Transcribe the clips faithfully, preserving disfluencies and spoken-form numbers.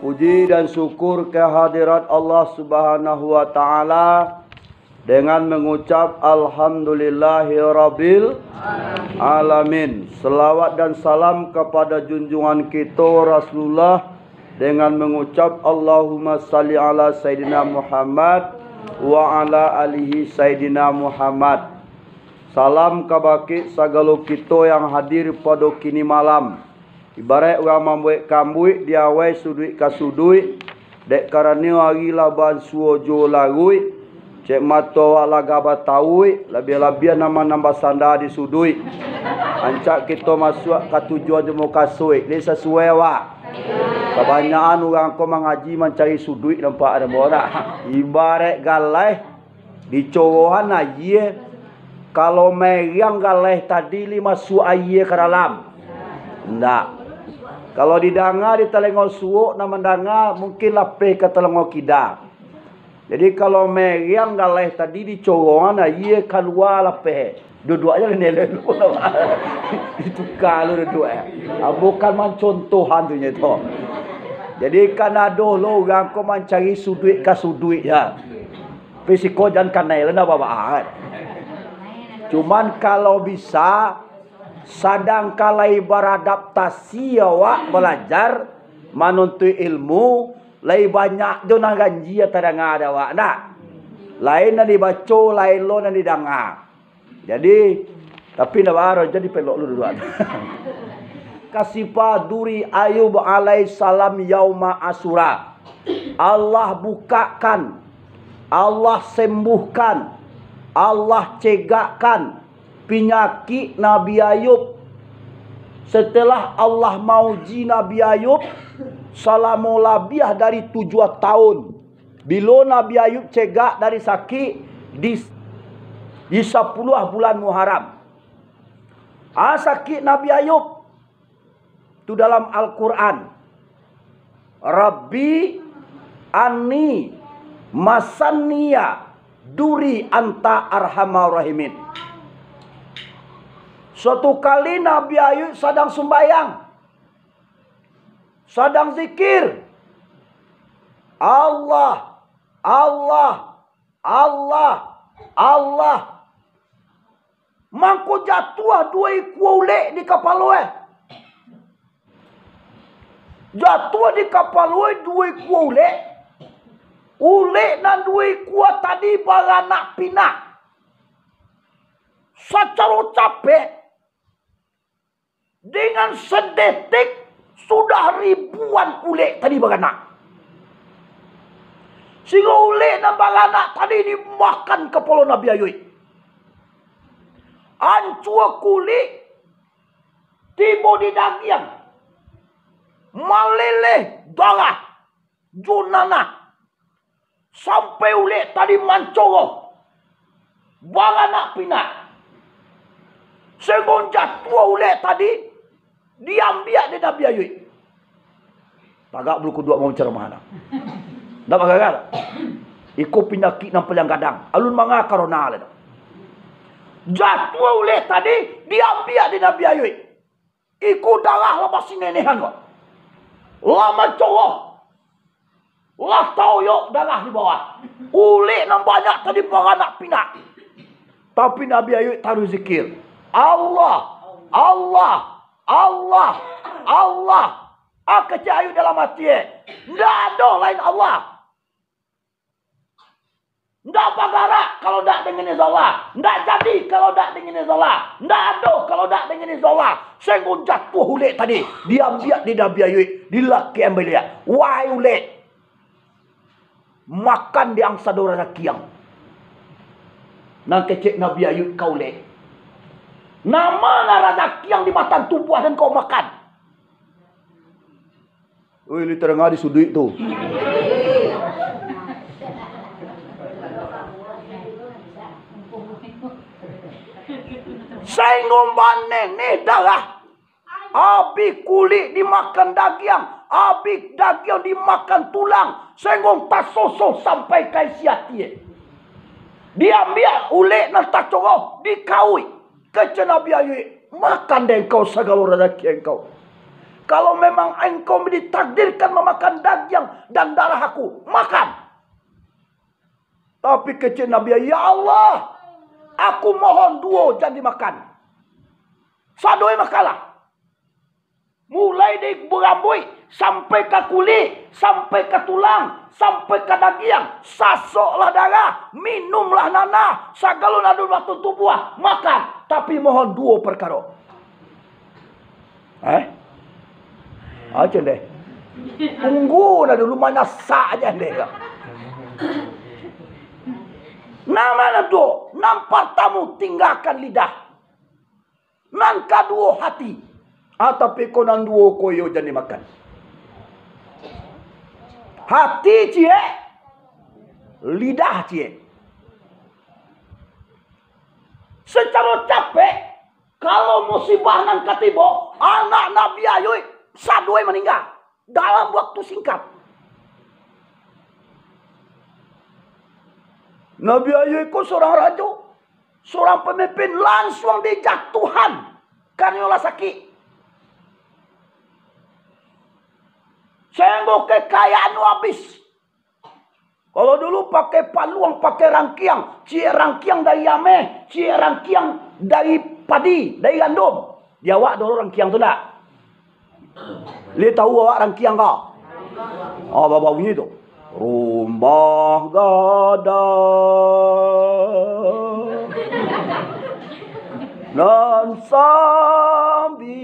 Puji dan syukur kehadirat Allah Subhanahu wa Ta'ala dengan mengucap Alhamdulillahirabbil alamin. Selawat dan salam kepada junjungan kita Rasulullah dengan mengucap Allahumma salli ala Sayyidina Muhammad wa ala alihi Sayyidina Muhammad. Salam kabake sagalo kito yang hadir pado kini malam. Ibaraik urang mambuek kambuik, di awai suduik ka suduik, dek karano ari lah bansuo jo laruik, cek mato awak lah gabah tauik, labiah-labiah nan manambah sanda di suduik. Ancak kito masuak ka tujuan jo mukasuik, lai sasuai awak. Kabanyakan urang ko mangaji mancari suduik nampak ado murah. Ibaraik galeh, dicorohan ayie, kalau maeriang galeh tadi lai masuak ayie ka dalam? Indak. Kalau didanga di talingo suok, nan mandanga mungkin lapeh ka talingo kida. Jadi, kalau maeriang galeh tadi dicorohan ayie kalua lapeh. Duduak aja lah ni elok-elok. Ditukar lu duduak, eh. Ah, bukan mancontohan tu nyo tu. Jadi, kan ado lo urang ko mancari suduik ka suduik, ya. Tapi siko jan kanai lah, ndak baa-baa, kan. Cuman kalau bisa, sadang ka lai baradaptasi awak balajar, manuntuik ilmu, lai banyak jo nan ganjia tadanga dek awak, ndak? Lain nan dibaco, lain lo nan didanga. Jadi, tapi ndak baa, jadi pelok lu duduak. Kasifa duri Ayub alaihissalam yauma Asyura. Allah bukakan, Allah sembuhkan, Allah cegakkan pinyakik Nabi Ayub. Setelah Allah mauji Nabi Ayub salamo labiah dari tujuah tahun, bilo Nabi Ayub cegak dari sakik di, di sapuluah bulan Muharram. Ah, sakik Nabi Ayub tu dalam Al-Quran, "Rabbi anni masanniya duri anta arhamar rahimin." Suatu kali Nabi Ayub sadang sumbayang, sadang zikir, "Allah, Allah, Allah, Allah." Mangko jatuah duo ikua ulek di kapalo e. Jatuah di kapalo e duo ikua ulek. Ulek nan duo ikua tadi baranak pinak. Sacaro capek, dengan sadetik sudah ribuan ulek tadi baranak. Sehingga ulek nan baranak tadi dimakan kapalo Nabi Ayub. Ancua kulik, tibo di dagiang, maleleh darah jo nanah, sampai ulek tadi mancoroh, baranak pinak. Sehingga jatuah ulek tadi, diambiak dek Nabi Ayub. Tagak bulu kuduak mau ceramah nak. Ndak bagagal. Iko pinyakik nan paliang gadang. Alun manga corona lah tu. Jatuah ulek tadi, diambiak dek Nabi Ayub. Iko darah lah basinenehan ko. Lah mancoroh. Lah taoyok darah di bawah. Ulek nan banyak tadi baranak pinak. Tapi Nabi Ayub taruih zikir. "Allah, Allah, Allah, Allah." Ah, kecek Ayub dalam ati, eh, "Ndak ado lain Allah. Ndak bagarak kalau dak dengan izin Allah. Ndak jadi kalau dak dengan izin Allah. Ndak ado kalau dak dengan izin Allah." Sehingga jatuah ulek tadi, diambiak dek Nabi Ayub, dilakek ambiak. Wahai ulek, makan di ang sado razakiang. Nan kecek Nabi Ayub ka ulek, "Nama nan razakiang di batang tubuah nan kau makan?" Oi, li tarangah di suduik tu. Sainggo baneneh darah. Abih kulik dimakan dagiang, abih dagiang dimakan tulang, sainggo tasosoh sampai ka isi ati. Diambiak ulek nan tacoroh, dikauik. Kecek Nabi Ayub, "Makan dek engkau sagalo razaki engkau. kalau memang engkau ditakdirkan mamakan dagiang dan darah aku, makan. Tapi kecek Nabi, "Ya Allah, aku mohon duo jan dimakan." Sadoe makanlah. Mulai dari barambuik, sampai ka kulik, sampai ka tulang, sampai ka dagiang, sasoklah darah, minumlah nanah, sagalo nan ado dalam tubuah, makan. Tapi mohon duo parkaro. Eh? Aja deh. Tunggu lah dulu, manyasak aja deh. Nama nan duo, nan partamo tinggakan lidah. Nan kaduo hati. Ah, tapi ko nan duo ko iyo jan dimakan. Hati ciek, lidah ciek. Secaro capek, kalau musibah nan ka tibo, anak Nabi Ayub sadoe maningga dalam waktu singkat. Nabi Ayub ko surang rajo, surang pamimpin, lansuang dijatuahan karano lah sakik. Sainggo kekayaan tu habis. Kalau dulu pakai paluang, pakai rangkiang, ciek rangkiang dari ameh, ciek rangkiang dari padi, dari gandum. Di awak dulu rangkiang tu ndak? Lai tahu awak rangkiang ko? Oh, babunyi tu. Rumah gadang nan sambilan.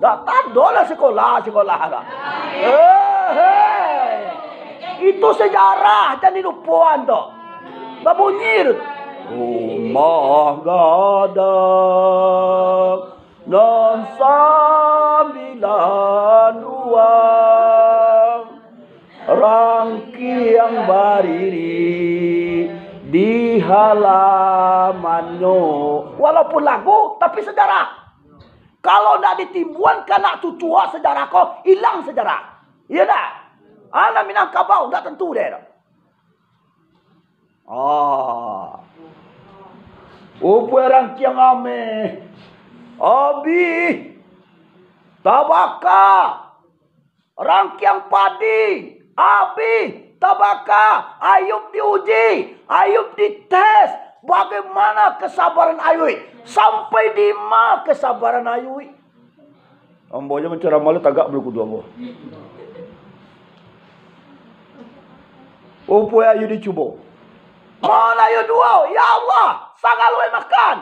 Dak tado lah sekolah, sekolah dah. Eh, hei. Itu sejarah, jan dilupoan tu. Babunyi tu. Rumah gadang nan sambilan ruang, rangkiang bariri di halamannyo. Walaupun lagu, tapi sejarah. Kalau ndak ditimbuan ka anak cucu sejarah ko, ilang sejarah. Iya ndak? Anak Minangkabau ndak tentu deh. Ah. Upuai rangkiang ameh, abih, tabaka. Rangkiang padi, abih, tabaka. Ayub diuji, Ayub dites. Bagaimana kesabaran Ayub? Sampai di ma kesabaran Ayub? Ambo aja mancaramah lo tagak bulu kudu ambo. Upuai Ayub dicubo. Mana Ayub duo? Ya Allah, sagalo makan.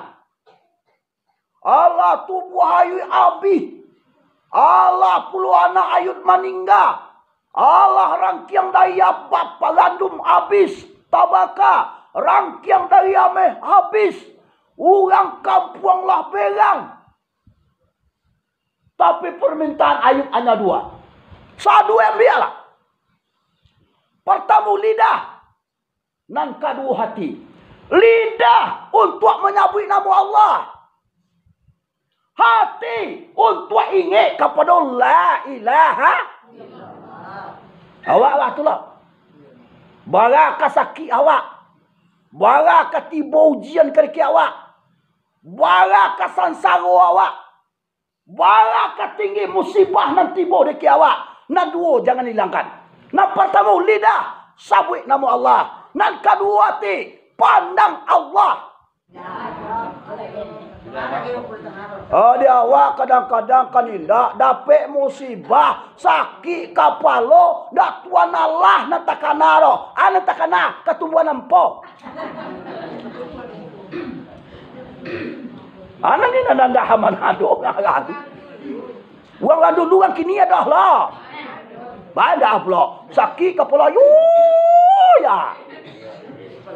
Alah, tubuah Ayub abih. Alah, puluah anak Ayub maningga. Alah, rangkiang dari abih gandum abih, tabaka. Rangkiang dari ameh abih. Urang kampuang lah berang. Tapi, permintaan Ayub hanya dua. Sadoe ambiaklah. Pertamo, lidah. Nan kaduo, hati. Lidah untuak manyabuik namo Allah. Hati untuak ingek kapado la ilaha. Awak lah tu lah. Bara ka sakik awak. Bara ka tibo ujian ka dikik awak. Bara ka sansaro awak. Bara ka tinggi musibah nan tibo dikik awak, nan duo jangan ilangkan. Nan partamo, lidah, sabuik namo Allah. Nan kaduo, ati, pandang Allah. Ah, di awak kadang-kadang kan indak, dapek musibah, sakik kapalo, ndak tuan Allah nan takana doh. Ah, nan takana, katumbuahan ampo. Anak ni nan dah manado ngarang. Urang dulu, urang kini ado lah. Banyak pulo. Sakik kapalo, yo, ya.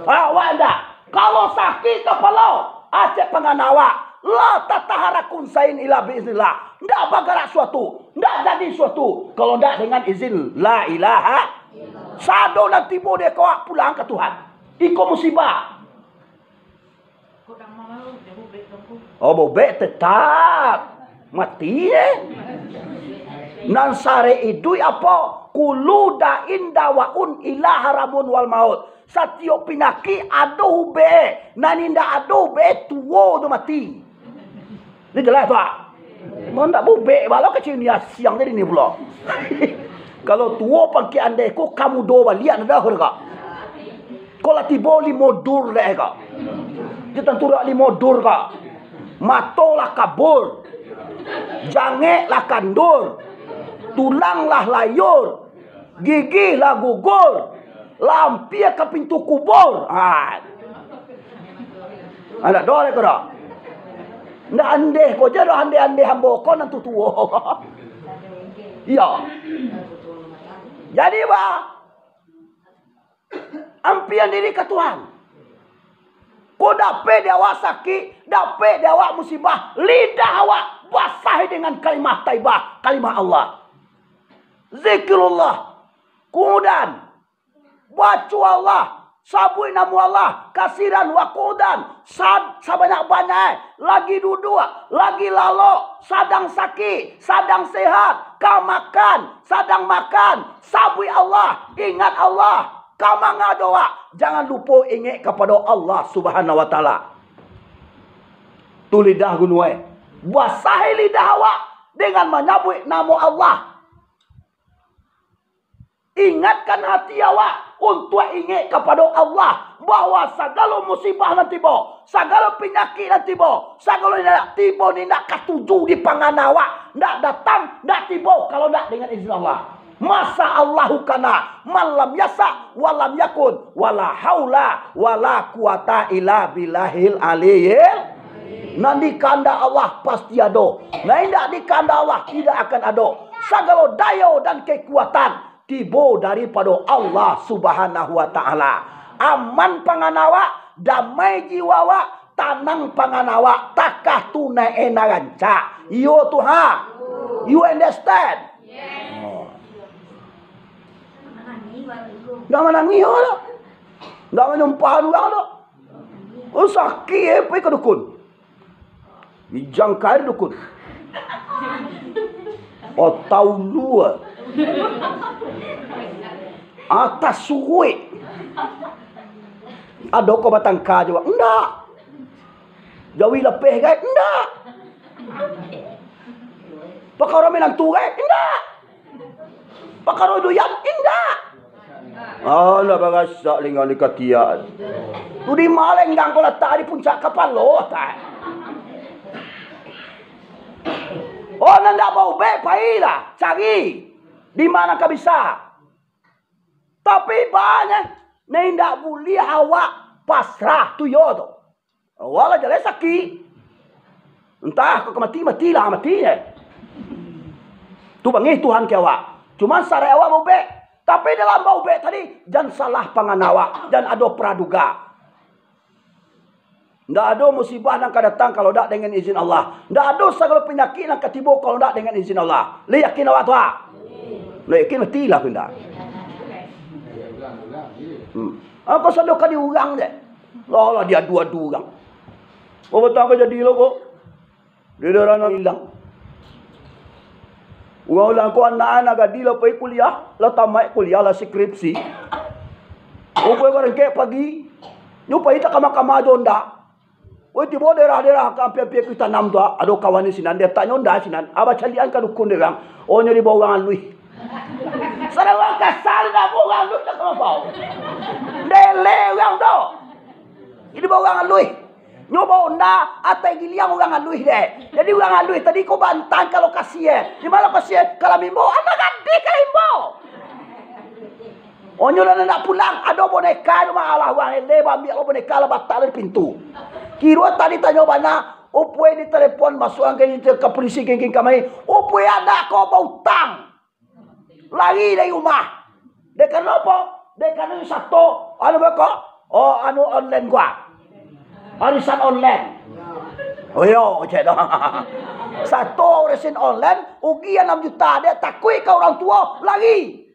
Awak ndak. Kalau sakik kapalo, acek pangana awak. La tataharaku sain illa biiznillah. Ndak bagarak suatu, ndak jadi suatu kalau ndak dengan izin la ilaha. Sado nan tibo di awak pulang ka Tuhan. Iko musibah. Oh, bobek tetap mati, eh. Nan sarek iduik apo? Kulu dain dawaun ila haramun wal maut. Satiok pinyakik ado ubek, nan indak ado ubek, tuo jo mati. Ni jelas tu, ah? Mandak bubek balo kecil ni asiang jadi ni pulo. Kalau tuo pangkek andeh ko kamu do baliak ndak dah ka. Ko lah tibo limo dur dek ka. Di tanturak limo dur ka. Mato lah kabur. Jangek lah kandur. Tulang lah layur. Gigi lah gugur. Lampia ka pintu kubur. Ha. Anak doa ko dah. Ndak andeh ko je dah andeh-andeh ambo ko nan tutuo. Iyo. Jadi bah, ampian diri ka Tuhan. Ko dapek di awak sakik, dapek di awak musibah, lidah awak basahi dengan kalimah taibah, kalimah Allah. Zikirullah. Kudan. Baco Allah, sabuik namo Allah, kasiran wa kudan, sad-, sabanyak-banyak, lagi duduak, lagi lalok, sadang sakik, sadang sehat, ka makan, sadang makan, sabuik Allah, ingat Allah, ka manga jo awak, jangan lupo ingek kapado Allah Subhanahu wa Taala. Tu lidah gunuai, basahi lidah awak dengan manyabuik namo Allah. Ingatkan hati awak untuak ingek kapado Allah, bahwa sagalo musibah nan tibo, sagalo pinyakik nan tibo, sagalo nan tibo ni indak katuju di pangana awak, ndak datang, ndak tibo, kalau ndak dengan izin Allah. Masya Allahu kana, man lam yasa, wa lam yakun, wala haula, wala quwata illa billahil aliyil. Nan dikahandak Allah pasti ado, nan indak dikahandak Allah tidak akan ado. Sagalo dayo dan kekuatan tibo daripado Allah Subhanahu wa Ta'ala. Aman pangan awak, damai jiwa awak, tanang pangan awak, takah tunai ena rancak. Iyo tu ha? You understand? Oh. Ndak manangih awak tu. Ndak manyumpah urang tu. Oh, sakik eh, pai ka dukun. Dijangkai dukun. Otak ulu ah. Atas suruik. Ado ko batangka jo? Indak. Jawi lapeh gai? Indak. Pakaro minantu gai? Indak. Pakaro duyan? Indak. Ah, ndak barasak linggang di katiak. Tu di ma linggang ko latak di puncak kapalo, tak? Oh, nan ndak baubek, pailah cari. Di ma ka bisa. Tapi banyak nan indak buliah awak pasrah tu yo tu. Awak lah jaleh sakik. Entah kok ka mati, matilah, mati je. Tu bangih Tuhan ka awak. Cuman sarai awak baubek. Tapi dalam baubek tadi, jan salah pangan awak, jan ado praduga. Ndak ado musibah nan ka datang kalau dak dengan izin Allah. Ndak ado sagalo panyakik nan ka tibo kalau dak dengan izin Allah. Lah yakin awak tu, ah? Lah yakin, matilah pindah. Hmm. Apa sado ka di urang je? Lah, lah diadu-adu urang. Babatang ka jadi lo ko. Di daerah nan ilang. Urang-urang ko anak-anak gadih lah pai kuliah, lah tamaik kuliah, lah skripsi. Upai barangkek pagi, nyo pai tak kama-kama jo ndak. Woi, tibo daerah-daerah ka ampia-ampia kuih tanam tu, ah, ado kawan di sinan, dia tanyo ndak sinan, abah caliakan ka dukun dia urang. Oh, nyo dibawa urang aluih. Sadang urang kasar, ndak bawa urang aluih, tak kama bau. Dele urang tu. Jadi bawa urang aluih. Nyo baonda, atai giliang urang aluih deh. Jadi urang aluih tadi ko bantang ka lokasi eh. Di ma lokasi eh? Ka Lamimbo. Anak gadih ka Lamimbo. Onyo lah nak pulang, ado boneka di rumah Allah, urang ele baambiak lo boneka lah batak di pintu. Kiro tadi tanyo bana, upue di telepon, masuak ka, ka polisi, kengkeng kamai. Upue anak ko bautang. Lari dari rumah. Dek karano apo? Dek karano sato, anu beko? Oh, anu online gua. Arisan online. Oh, iyo, cek tu. Sato arisan online, ugi anam juta, dek takuik ka urang tuo, lari.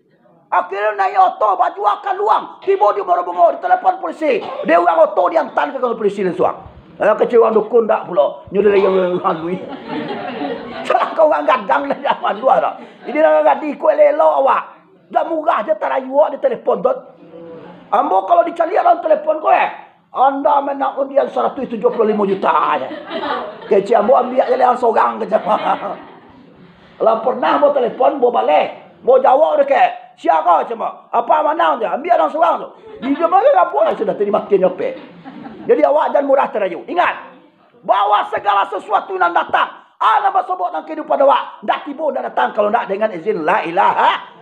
Akhirnyo naiak oto, bajua ka luang, tibo di Muaro Bungo, ditelepon polisi. Dek urang oto diantaan ka kantor polisi lansuang. Alah kecek urang dukun dak pulo. Nyo dari urang aluih. Salah ka urang gadang dari urang aluih dak. Jadi urang gadih ko elok-elok awak. Dak murah je tarayu awak di telepon tu. Ambo kalau dicaliak dalam telepon ko eh. Anda menang undian saratuih tujuah puluah limo juta je. Kecek ambo ambiak je lah sorang kecek. Lah pernah ambo telepon, ambo baleh, ambo jawab dek, "Sia ko?" cuma, "Apa manang tu? Ambiak nan surang tu." Di dia bagi kapuak, sudah tadi makin nyopek. Jadi awak jan mudah terayu. Ingat, bahwa segala sesuatu nan datang, a nan basobok nan kahidupan awak, ndak tibo, ndak datang, kalau ndak dengan izin la ilaha,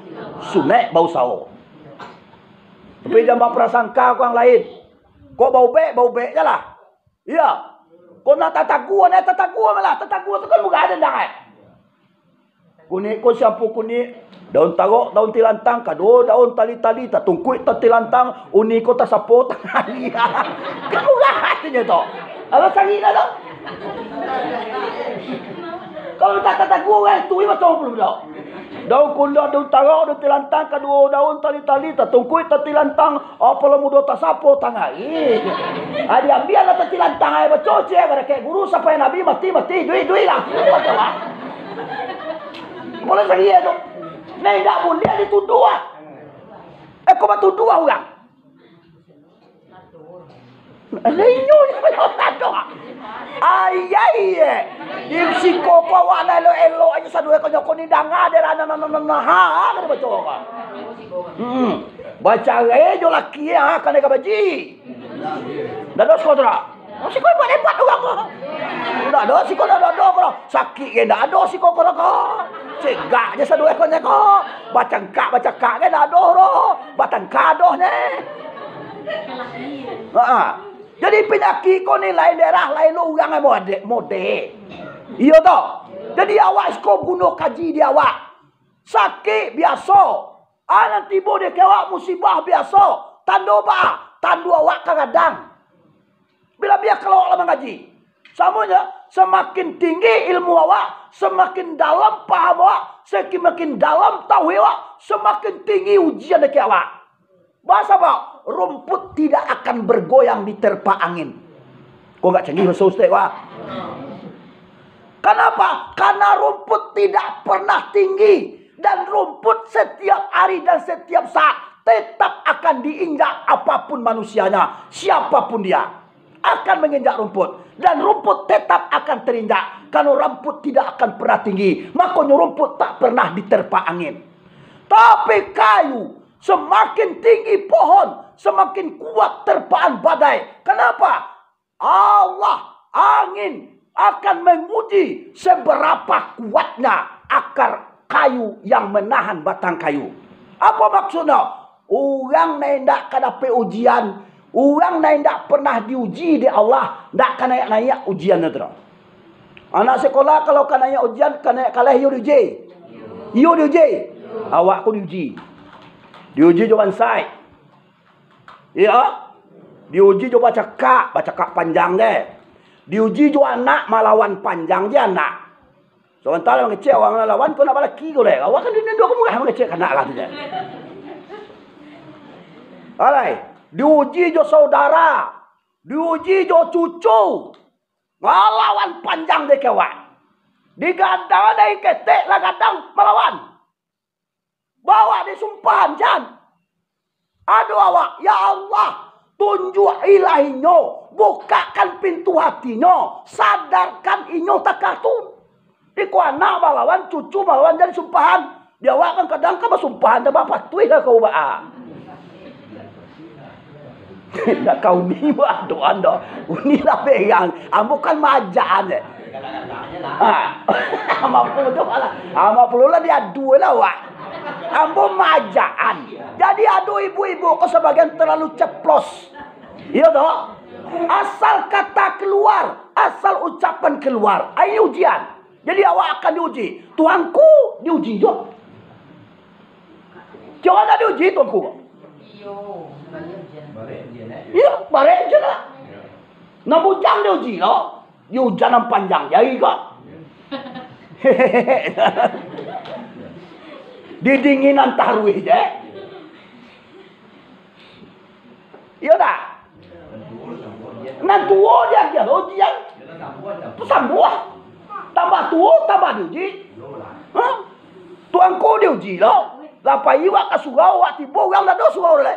sunek bausaho. Tapi jan baprasangka ka urang lain. Kok baubek, baubek je lah. Iya. Kok nak tatagua, nak tatagua malah. Tatagua tu kan bukan ada dah, eh. Kunik ko siampu kunik, daun tarok, daun tilantang, kaduo daun tali-tali, tatungkuik tatilantang, uni ko tasapo tangali. Kan murah atinyo tu. Alah cari lah tu. Kalau tak tatagu urang tu, macam apa pula? Daun kundah, daun tarok, daun tilantang, kaduo daun tali-tali, tatungkuik tatilantang, apo lah mudo tasapo tangali. Ah, diambiak lah tatilantang, ai baco ciek, kada kek guru sampai nabi mati, mati, duit, duit lah. Macam apa? Boleh saja tu. Nah, indak buliah dituduah. Eh, kok batuduah urang? Lah inyo nyo taduah. Ayai, eh. Di siko ko awak nak elok-elok aja saduo ko nyoko ni danga dek rana, nah, nah, nah, nah, ha, kada baco ko. Hmm. Bacarai jo laki, ha, kanai gabaji. Ndak ado siko tu dak? Oh, siko hebat-hebat urang ko. Ndak ado siko, ndak ado ko. Sakik ge ndak ado siko ko dak ko. Cegak je saduo ko nyo ko. Bacangkak, bacakak ge ndak ado ro. Batangka doh ne. Ha. Jadi panyakik ko ni lain daerah, lain lo urang modeh, modeh. Iyo toh? Jadi awak siko guno kaji di awak. Sakik biaso. Ah, nan tibo di awak musibah biaso. Tando ba, tando awak ka gadang. Bila biak kalau awak lah mangaji. Samonyo, samakin tinggi ilmu awak, samakin dalam paham awak, samakin dalam tauhid awak, samakin tinggi ujian di awak. Basabab rumput tidak akan bergoyang diterpa angin. Kok nggak canggih bahasa ustaz, wah? Kenapa? Karena rumput tidak pernah tinggi. Dan rumput setiap hari dan setiap saat tetap akan diinjak apapun manusianya, siapapun dia. Akan menginjak rumput. Dan rumput tetap akan terinjak. Karena rumput tidak akan pernah tinggi. Makanya rumput tak pernah diterpa angin. Tapi kayu, semakin tinggi pohon, semakin kuat terpaan badai. Kenapa? Allah, angin akan menguji seberapa kuatnya akar kayu yang menahan batang kayu. Apa maksudnya? Urang nan indak ka dapek ujian, urang nan indak pernah diuji dek Allah, ndak ka naiak-naiak ujian tu. Anak sekolah kalau ka naiak ujian, ka naiak kaleh, iyo diuji. Iyo diuji. Awak ko diuji. Diuji jo bansaik. Iyo. Diuji jo bacakak, bacakak panjang je. Diuji jo anak, malawan panjang je anak. Sabanta lah mangecek awak lawan ko nak balaki ko deh. Awak kan dunia dua murah mangecek anak lah tu je. Alai, diuji jo saudara, diuji jo cucu. Malawan panjang dek awak. Digadang dari ketek lah gadang malawan. Bawa disumpahan jan. Aduh awak, ya Allah, tunjuak ilahinyo, bukakan pintu hatinyo, sadarkan inyo takah tu. Iko anak malawan, cucu malawan, jan sumpahan. Di awak kan kadang kan basumpahan, dah bapatuih lah kau ba-, ah. Nak kau ni buat doan doh. Uni lah berang. Ambo kan majaan je. Ah. Ambo puluh tu lah. Ambo puluh lah diadu lah awak. Ambo majaan. Jadi ado ibu-ibu ko sabagian terlalu ceplos. Iyo toh? Asal kata keluar, asal ucapan keluar. Ai ujian. Jadi awak akan diuji. Tuanku diuji jo. Kiro nak diuji Tuanku? Iyo, barek ujian lah. Nan bujang diuji lo. Di ujan nan panjang jari ko. Di dinginan taruih je. Iyo tak? Nan tuo diagiah lo ujian. Tasambuah. Tambah tuo, tambah diuji. Hah? Tuanku diuji lo. Lah pai wak ka surau, wak tibo urang dak ado surau lai.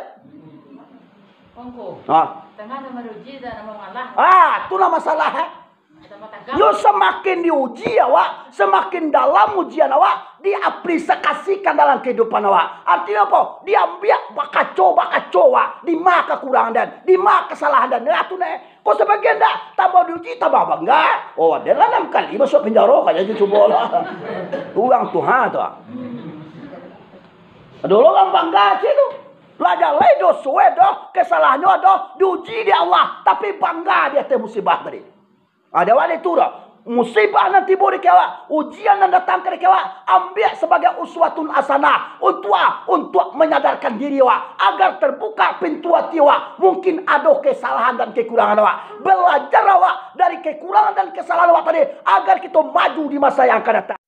Tuanku. Ha. Tangah nan maruji, dak nan mamalah. Ah, tu lah masalah, eh. Yo, samakin diuji awak, samakin dalam ujian awak, diaplikasikan dalam kahidupan awak. Artinyo apo? Diambiak bakaco-bakaco awak, di ma kakurangan den, di ma kasalahan den. Nah, tu neh. Kok sabagian dak, tambah diuji, tambah bangga. Oh, ado lah anam kali masuak panjaro, kayo cubo lah. Urang tu, ha, tu. Ado urang bangga cik tu. Lah jaleh doso, eh, doh, kasalahannyo ado, diuji dek Allah, tapi bangga di ateh musibah tadi. Ado awak itu doh. Musibah nan tibo di awak, ujian nan datang ka di awak, ambiak sabagai uswatun hasanah. Untuak, untuak manyadarkan diri awak, agar tabuka pintu ati awak. Mungkin ado kasalahan dan kakurangan awak. Balajar awak dari kakurangan dan kasalahan awak tadi, agar kito maju di masa yang akan datang.